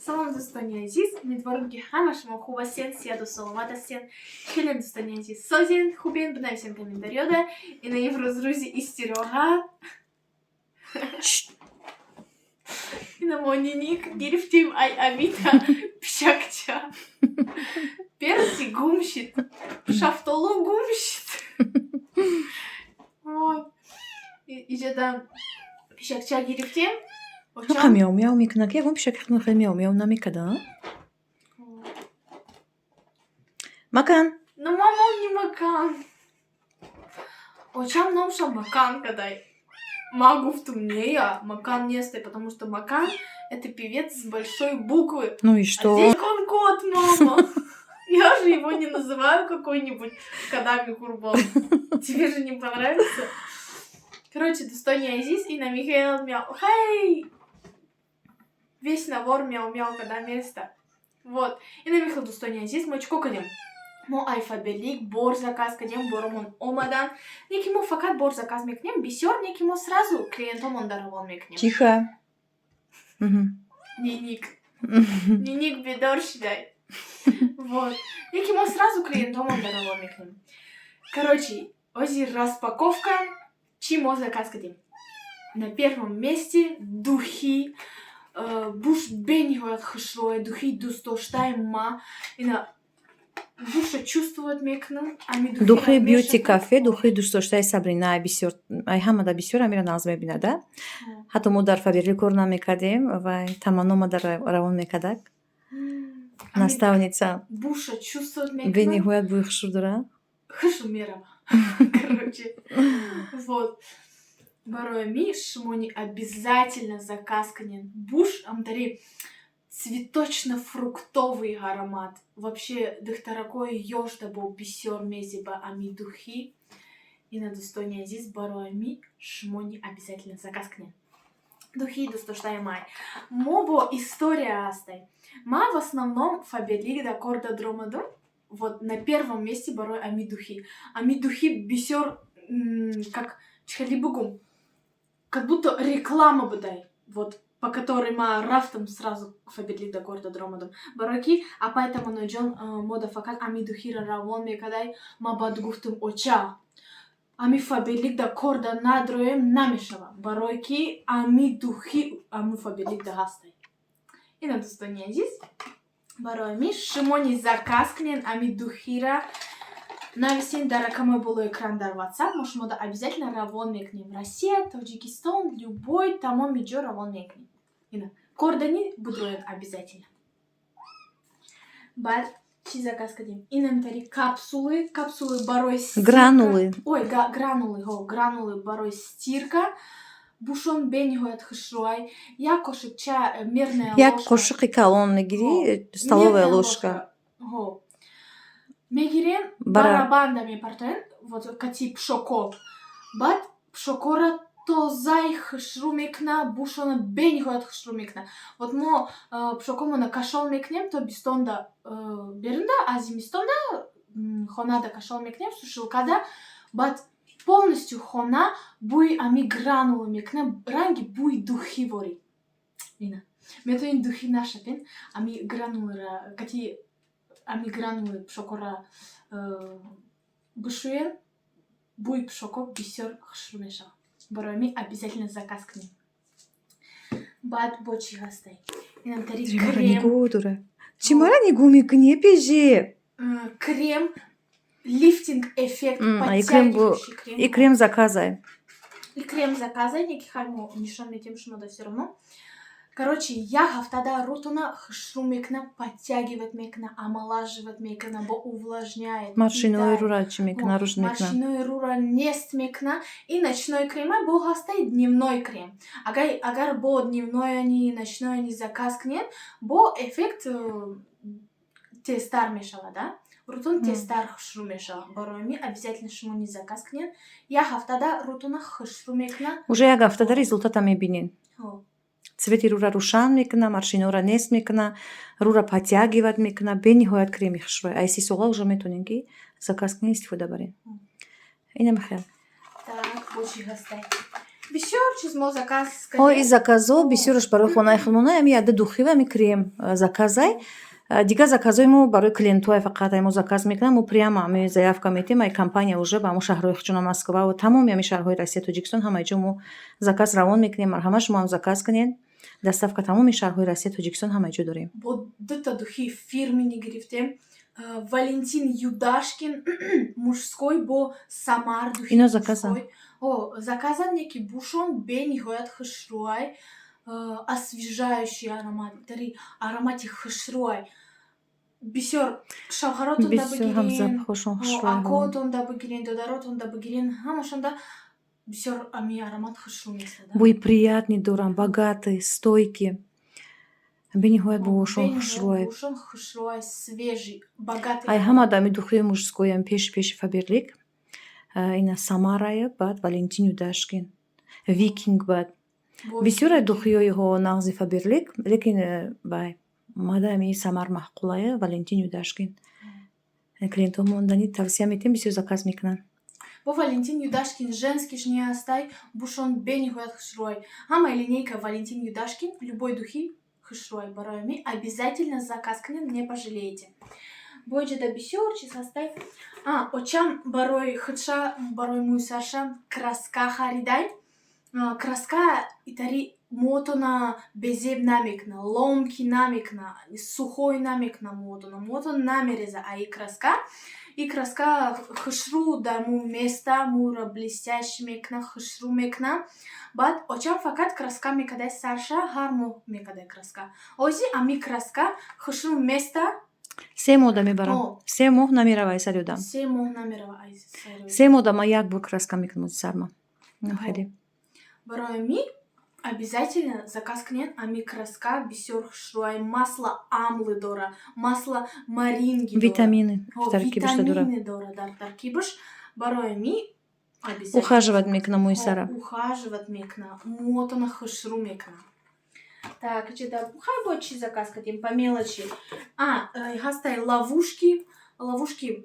Салом, дӯстони азиз! Умедворам, ки ҳама шумо хуб ҳастен, сиҳату саломат ҳастен. Хеле, дӯстони азиз, созен, хубен, бинависен комментариёда. Ина имрӯз рӯзи истироҳат. Ина мо ниник гирифтем ай Авито, пишакча. Перси гум шид. Шафтолу гум шид. Вот. Иҷода пишакча гирифтем. Ҳақа мяу-мяу мекунад, ки ягон пишаки хеле мяу-мяу намекарда. Макан. Ну, мама, он не Макан. Очам номша Макан кадай. Ма гуфтум нея, Макан нестай, потому что Макан — это певец с большой буквы. Ну и А что? Здесь он кот, мама. Я же его не называю какой-нибудь Кадами Курбан. Тебе же не понравится? Короче, дӯстони азиз, ина Михаил мяу. Хей! Весь навор мяу-мяу, когда место. Вот. Ина Михаил, дӯстони азиз, мо чико кардем? Мо ай Фаберлик бор заказ кардем, боромон омадан. Не ки мо фақат бор заказ мекунем, бисёр, не ки мо сразу клиентомон даравон мекунем. Тихо. Ниник. Ниник бедор шидай. Вот. Не ки мо сразу клиентомон даравон мекунем. Короче, ози распаковка, чӣ мо заказ кардем. На первом месте духи, буш бениҳоят хушрӯе, духи дӯстдоштаи ма. Ина буша чувствовать мекунам. Ами духи духиро Бьюти мешавад. Кафе, духи дӯстдоштаи Сабрина, бисёр ай ҳамада бисёр амира нағз мебинада. Ҳатто мо дар Фаберлик кор намекардем ва Таманно ма дар равон мекардак. Наставница. Буша чувствовать мекунам. Бениҳоят бӯи хушрӯ дорад. Хушрӯ мерава. Короче, вот. Барои ми шумони обязательно заказ кунед. Буш амтари цветочно-фруктовый аромат. Вообще, духтаракои ёшда бо бисёр мезеба ами духи. Ина, дӯстони азиз, барои ми шумони обязательно заказ кунед. Духи дӯстдоштаи май. Мо бо история ҳастай. Ма в основном Фаберлик да кор дадромадум. Вот на первом месте барои ами духи. Ами духи бисёр, как чихели бугум, как будто реклама будай. Вот по которой ма рафтам сразу Фаберлик да кор дадромадум. Барои ки апай Таманоҷон мода фақат ами духиро равон мекардай, ма баъд гуфтум: «Оча, ами Фаберлик да кор да надроем намешава», барои ки ами духи аму Фаберлик да ҳастай. Ина, дӯстони азиз, барои ми шумони заказ кунед ами духира, нависен дар рақамҳои болои экран дар WhatsApp, мо шумода обязательно равон мекунем. Россия, Тоҷикистон, любой тамоми ҷо равон мекунем. Ина кордани будроен обязательно. Баъд чӣ заказ кардем? Инамтари капсулы, капсулы барои стирка. Гранулы. Ой, гранулы, ҳо, гранулы барои стирка. Бушон бениҳоят хушрӯай. Як кошикча, мерная Як ложка. қошиқи калон мегирӣ, столовая Мерная ложка. Ҳо. Мегирем, барабанда мепартоем, вот кати пшоко. Баъд пшокора тозаи хушрӯ мекуна, бушона бениҳоят хушрӯ мекуна. Вот мо пшокомона кашол мекунем тобистонда, берунда, а зимистонда хонада кашол мекунем, сушилкада. Баъд полностью хона бӯи ами гранула мекуна, ранги бӯи духи ворид. Ина. Метавонед духи нашапен, ами гранулара кати ами гранулы пшокора бишӯен, бӯи пшоко бисёр хушрӯ мешавад. Барои ми обязательно заказ кунед. Баъд бо чӣ ҳастай? Инамтари Чӣ мара крем. Нигоҳ дора. Чӣ мара нигоҳ мекунӣ, пежи? Крем лифтинг эффект, А и крем подтягивающий крем. И крем заказай. И крем заказай, неки хай мо нишон метем шумода всё равно. Короче, як ҳафтада рӯтона хушрӯ мекуна, подтягивать мекуна, омолаживать мекуна, бо увлажняет. Морщинои питает. рӯра чӣ мекуна, рушд мекуна. Морщинои рӯра нест мекуна. И ночной крема бо ҳастай, дневной крем. Агар бо дневной ани ночной ани заказ кунед, бо эффект тезтар мешавад, а? Рӯтон тезтар хушрӯ мешавад. Барои ми обязательно шумо низ заказ кунед. Як ҳафтада рӯтона хушрӯ мекуна. Уже як ҳафтада результата мебинед. Ҳо. Цвети рӯра рӯшан мекуна, морщинора нест мекуна, рӯра подтягивать мекуна, бениҳоят креми хушрӯй. Ай 30 сола уже метавонед, ки заказ кунед, истифода баред. Инам хел. Так, бо чӣ ҳастай? Бисёр чиз мо заказ О, и кардем. Заказо бисёраш барои хонаи худмона, ами яда духи ва ами крем заказай. Дигар заказҳои мо барои клиентҳое, фақат ай мо заказ мекунам, мо прямо ами заявка метем, ай компания уже ба ҳамон шаҳрҳои худшона, Москва ва тамоми ами шаҳрҳои Россия, Тоҷикистон, ҳамаи ҷо мо заказ равон мекунем. Марҳамат, шумо ҳам заказ кунед. Доставка тамоми шаҳрҳои Россия, Тоҷикистон, ҳамаи ҷо дорем. Бо дута духи фирменный гирифтем. Валентин Юдашкин мужской бо Самар духи Ино заказан. мужской. О, заказан, неки бушон бениҳоят хушрӯай. Освежающий аромат. Дари аромати хушрӯай. Бисёр шавҳаротонда Бисёр ҳам бигирен, запахошон хушрӯай. акотонда бигирен, додаротонда бигирен, ҳамашонда бисёр ами аромат хушрӯ местада. Бӯи приятный дорам, богатый, стойкий. Бениҳоят бӯҳошон Бениҳоят хушрӯай. бӯшон хушрӯай, свежий, богатый. Ай ҳама ами духи мужской ам пеши пеши Фаберлик. Ина Самарая, баъд Валентин Юдашкин. Викинг баъд. Бисёре духиҳои ҳо нағзи Фаберлик, лекин вай мада ами Самар маъқулая, Валентин Юдашкин. Клиентҳо мондани тавсия метиҳем, бисёр заказ мекунанд. Бо Валентин Юдашкин женскийш ниастай, бушон бениҳоят хушрӯай. Ҳамаи линейка Валентин Юдашкин, любой духи хушрӯай. Барои ми обязательно заказ кунед, не пожалеете. Боҷада бисёр чиз ҳастай. А, очам барои худша, барои мӯи сарша краска харидай. Краска итари мӯотона безеб намекуна, ломкий намекуна, сухой намекуна мӯотона, мӯотон намереза. А и краска хушрӯ дар мӯ места, мӯро блестящий мекуна, хушрӯ мекуна. Баъд очам фақат краска мекардай сарша, ҳар моҳ мекардай краска. Ози ами краска хушрӯ места. 3 моҳ да мебарам. 3 моҳ намерава ай сари одам. 3 моҳ намерава ай сари. 3 моҳ да ман як бор краска мекунам ози сарма. Хеле. Барои ми обязательно заказ кунед ами краска, бисёр хушрӯай, масло амлы дора, масло моринги дора. Витамины таркибашда дора. Витамины дора дар таркибаш. Барои ми обязательно. Ухаживать мекуна мӯи сара. Ухаживать мекуна, мӯотона хушрӯ мекуна. Так, чида, хай бо чи заказ кардем по мелочи. А, ҳастай ловушки, ловушки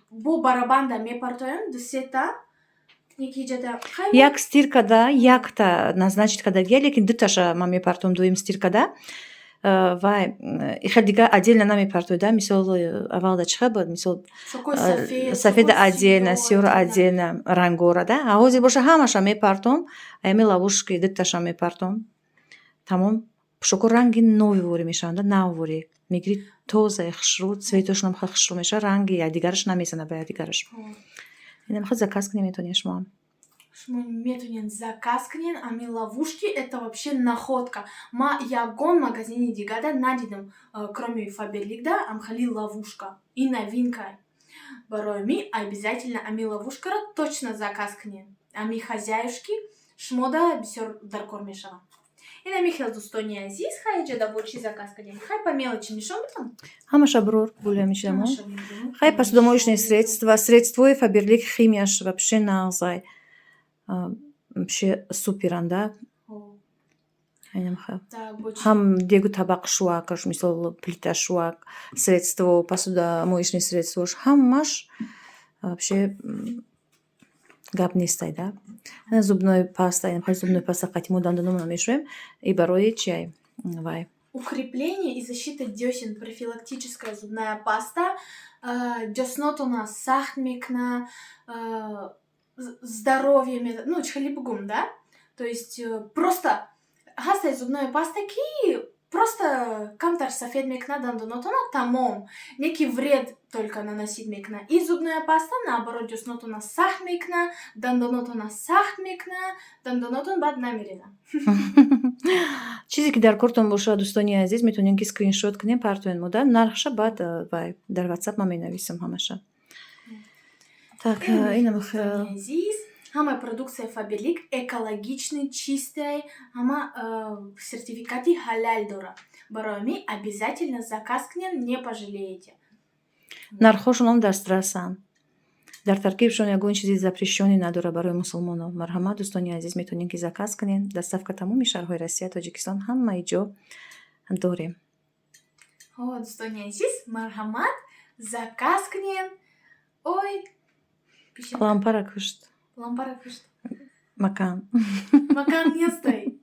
бо барабанда мепартоем, ду сета. Як стиркада якта назначить кардагия, лекин дуташа ман мепартом дуюм стиркада. Вай ихел дига отдельно намепартоида. Мисол, аввалда чӣ буд, мисол, сафеда отдельно, сиёро отдельно, рангора да. А ҳозир боша ҳамаша мепартом, аями ловушки дуташа мепартом. Тамом, пӯшоко ранги нови ворӣ мешаванд, навворӣ. Мегирӣ, тоза, хушрӯ, цветошонам хеле хушрӯ мешавад, ранги якдигараш намезанад ба якдигараш. Инам хел заказ кунем, метавонед шумоам. Шумо метавонед заказ кунед ами ловушки, это вообще находка. Ма ягон магазини дигада надидам, кроме Фаберликда, амхали ловушка. И новинка. Барои ми обязательно ами ловушкаро точно заказ кунед. Ами хозяюшки шумода бисёр даркор мешаванд. Инами хел, дӯстони азиз, хай ҷада бо чӣ заказ кардем? Хай по мелочи нишон бидам? Ҳамаша брор гулия мешидамо. Хай посудомоечные средства, средствои Фаберлик, химияш вообще нағзай. Вообще суперанда. Ҳам дегу табақ шӯакаш, мисол, плита шӯак, средство, посудомоечные средствош ҳамаш вообще гап нестай да. Зубной паста, зубной паста қати мо дандономона мешӯем и барои чиай вай. Укрепление и защита десен, профилактическая зубная паста. Дёснотона сахт мекна, здоровье, ну, чхали бугум, да? То есть просто ҳастай зубная паста, ки просто камтар сафед мекна дандонотона, тамом. Неки вред только наносить мекна. И зубная паста, наоборот, дёснотона сахт мекна, дандонотона сахт мекна, дандонотон баъд намереза. Чизе ки дар кортон бошад, дӯстони азиз, метавонем ки скриншот кунем, партоен мода нархша, баъд вай дар WhatsApp ман менависам ҳамаша. Так, инам. Азиз, ҳама продукция Фаберлик экологичный, чистая, ҳама сертификати ҳалал дорад. Барои ми обязательно заказ кунед, не пожалеете. Нархҳошон дастрасанд, дар таркибшон ягон чизи запрещённый надорад барои мусулмонон. Марҳамат, дӯстони азиз, метавонем ки заказ кунем. Доставка тамоми шаҳрҳои Россия, Тоҷикистон, ҳамаи ҷо дорем. Дӯстони азиз, марҳамат, заказ кунем. Ой. Лампара кушт. Лампара кушт. Макан. Макан нестай.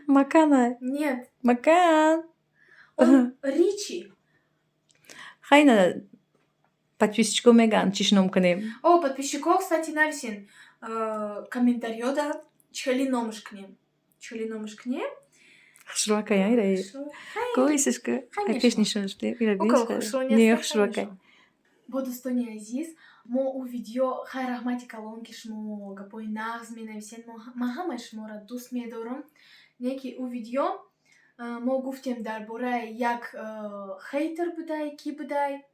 Маканай. Нет. Макан. Он Ричи. Хайна, подписчико меган, чиш ном кунем. О, подписчико, кстати, нависен комментариёда, чхели номаш кунем. Чхели номаш кунем? Хушрӯакай, ира. Коисишка. Ай, пеш нишон шудем. Ира. Не, хушрӯакай. Бо, дӯстони азиз, мо ӯ видео, хай, раҳмати калон, ки шумо гапҳои нағз менависед. Ман ҳамаи шуморо дӯст медорам. Не ки ӯ видео мо гуфтем дар бораи як хейтер будай, ки будай,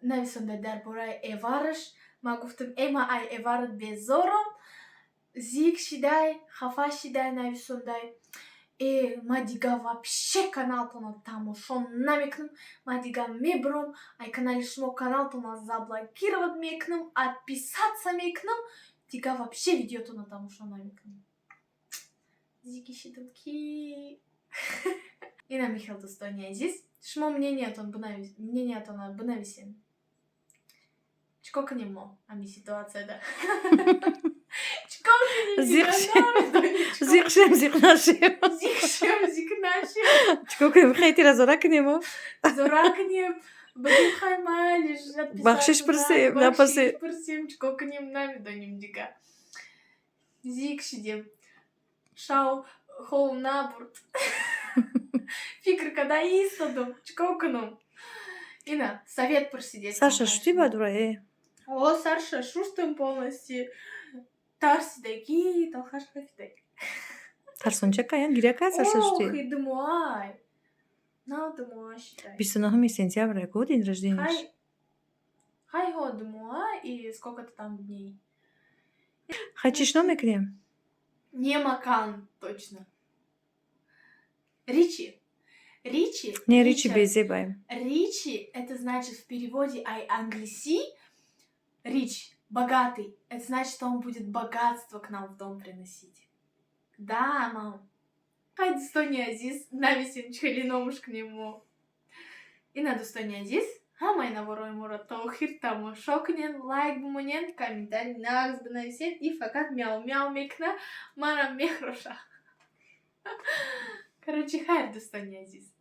нависонда дар бораи эвараш. Ман гуфтам: «Э, ман ай эварат безорам». Зик шидай, хафа шидай, нависондай: «Э, ман дига вообще каналтонро тамошо намекунам, ман дига мебурам ай канали шумо, каналтонро заблокировать мекунам, отписаться мекунам, дига вообще видеотонро тамошо намекунам». Зики шидам, ки ина михел. Дӯстони азиз, шумо мнениятонро бинависен, чӣ кор кунем мо ҳамин ситуатсияда? Чикор кунем? Зиқ шем, зиқ нашем? Зиқ шем, зиқ нашем? Чикор кунем? Хейтера зора кунем? Зора кунем, бигем: «Хай, майлиш». Бахшиш пурсем, напурсем? Пурсем, чикор кунем, намедонем дига. Зик шидем, шав хов набурд, фикр када истодум, чикор кунам. Ина совет пурсидед. Саша шутӣ бадура, э? О, сарша шустем полностью, тарсидаги, талхаш хафидаг. Тарсонча каян, гиря кард, сарша шутӣ. Охи, думоай нав думоа шидай. 29-уми сентября ко день рождения. Хай, хай, ҳо, думоа и сколько-то там дней. Хай, чиш ном мекунем? Не Макан точно, Ричи, Ричи. Не, Ричи безебаем. Ричи — это значит в переводе ай англиси rich, богатый. Это значит, что он будет богатство к нам в дом приносить. Да, мам. Хай, дӯстони азиз, нависен, чхели номуш кунем мо. Ина, дӯстони азиз, ҳамаи наворои моро то охир тамошо кунен, лайк бимонен, комментарий нағз бинависен. И фақат мяу мяу мекуна, манам мехӯроша. Короче, хайр, дӯстони азиз.